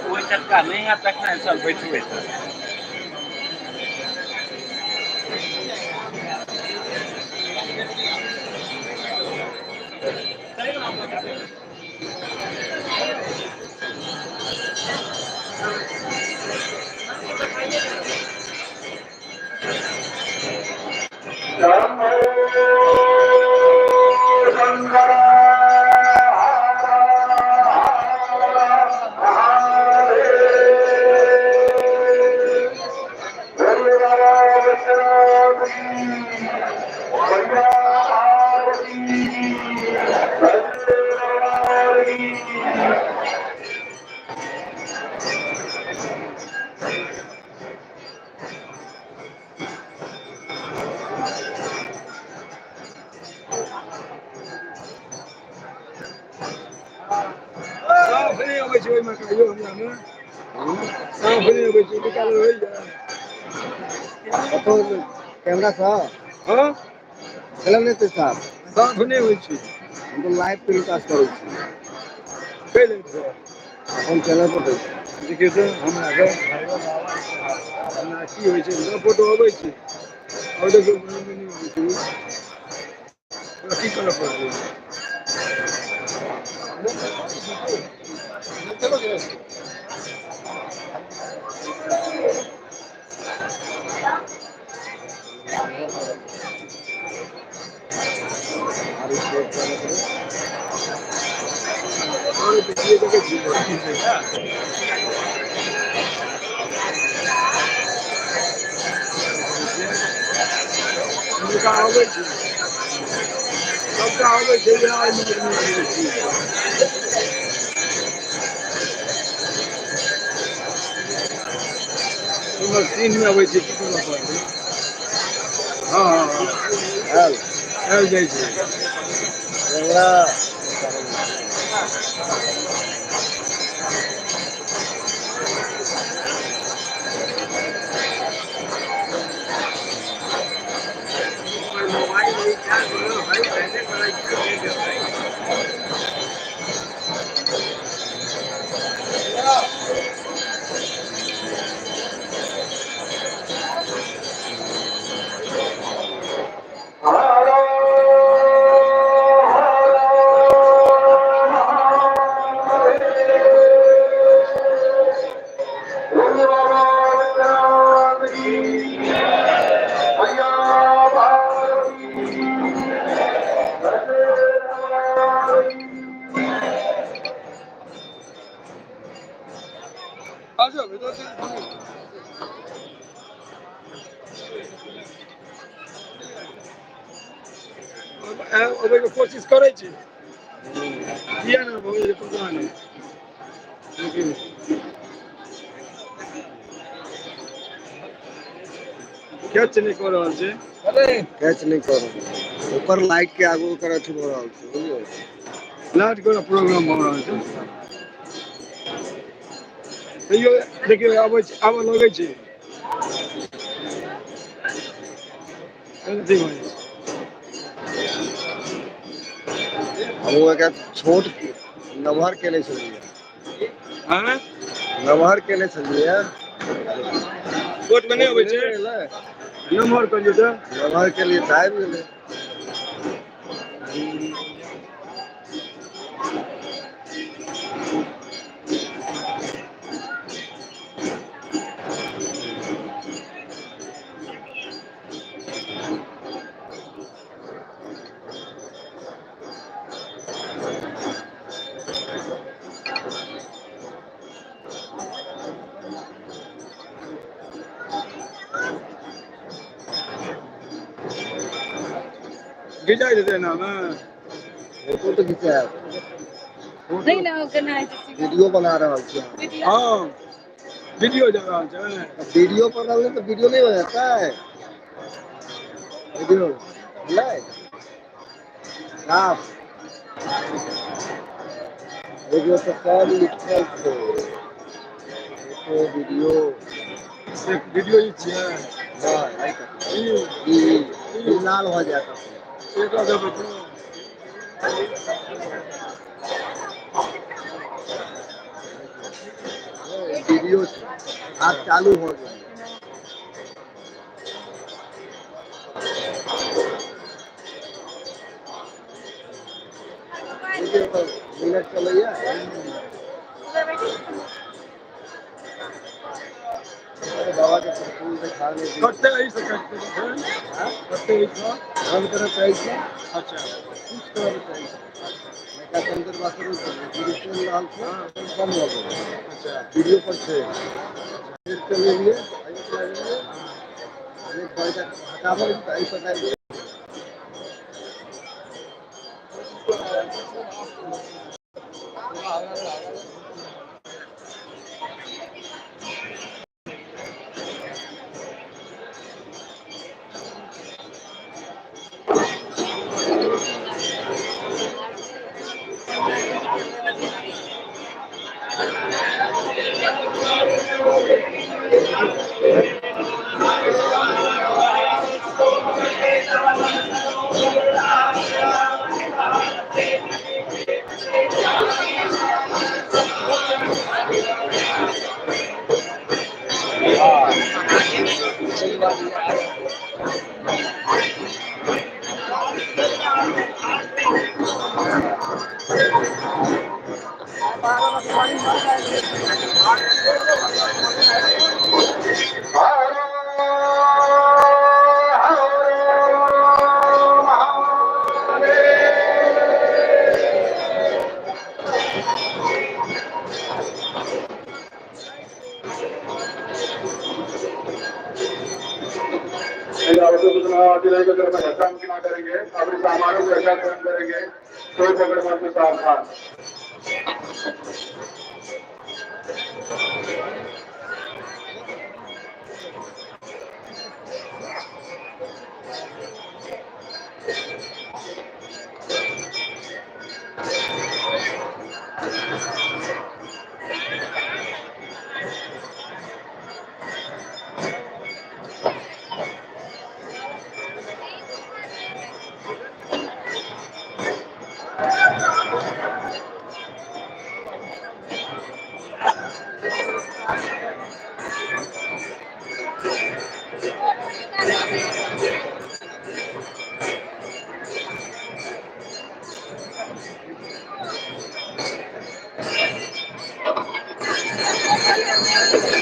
ओहि चटका नहि हयत तखने सब बैठबै तऽ। साफ नहि अबै छै ओहिमे कहियो हमरामे साफ नहि अबै छै, निकालल होइया। कतौ कैमरा सँ हँ। केना नहि एतै साफ? साफ नहि होइ छै। हम तऽ लाइव टेलीकास्ट करै छी। चलि अबितौ। अपन चैनल पर दै छी। देखियौ तऽ हमरा हमरा की होइ छै, फोटो अबै छै आओर देखियौ नहि अबै छै। ओकरा की करऽ पड़तै? आरो सेव करै पड़ै। आओर देखियै, देखै छियै। हुनका अबै छै, सबटा अबै छै। सीन मे अबै छै, की करऽ पड़तै? हँ हँ हँ। आयल। आबि जाइ छै। कैमरा। मोबाइल रिचार्ज है पहले करै। अबैके कोशिश करै छी, किया नहि भऽ गेलै पता नहि, लेकिन कैच नहि कऽ रहल छै। कैच नहि कऽ रहल छै। ओकर लाइट के आगू ओकर अथी भऽ रहल छै, बुझलियै? लाइट के प्रोग्राम भऽ रहल छै। तैयो देखियौ, आबै छै, आबऽ लगै छै। गलती भऽ जाइ छै। हमहूँ एकरा छोट नमहर केने छलियै। आँय? नमहर केने छलियै। छोटमे नहि छोट अबै मे छै, ने एलै। नमहर करियौ तऽ। नमहर केलियै तऽ आबि गेलै। घिचाइ देतै एनामे। फोटो तऽ घिचायब। फोटो। देख ने केना होइ छै। वीडियो बना रहल छी अहाँ। वीडियो। हँ, वीडियो जा रहल छै। तऽ वीडियो पर रहलै तऽ वीडियो नहि हो जेतै। वीडियो भेलै साफ। देखियौ तऽ सब लिखल छै। Photo video. एक वीडियो ई छियै। नहि एहि कथी ई ई ई ई लाल भऽ जायत अपने। एकरा देबै तऽ वीडियो छै, आब चालू हो गेल। देखियौ तऽ मिनट चलैया। अरे बाबा के त्रिशूल देखा नहि दै कटतै एहिसँ, कटतै फेर। आँय? कटतै एहिसँ। बंद करऽ चाहै छियै। अच्छा। किछु करऽ चाहै छियै। नवका तनी देर बाद शुरू करियौ, वीडियो चलि रहल छै। हँ। बंद भऽ गेलै। अच्छा। वीडियो पर छै। फेर चलेलियै, एहिमे चलेलियै। एक बड़का हटाबऽ तऽ एहि पर दाबि दियौ। ना करेंगे, अपने सामानों को ऐसा ग्रहण करेंगे तो पकड़ से सावधान। Thank you.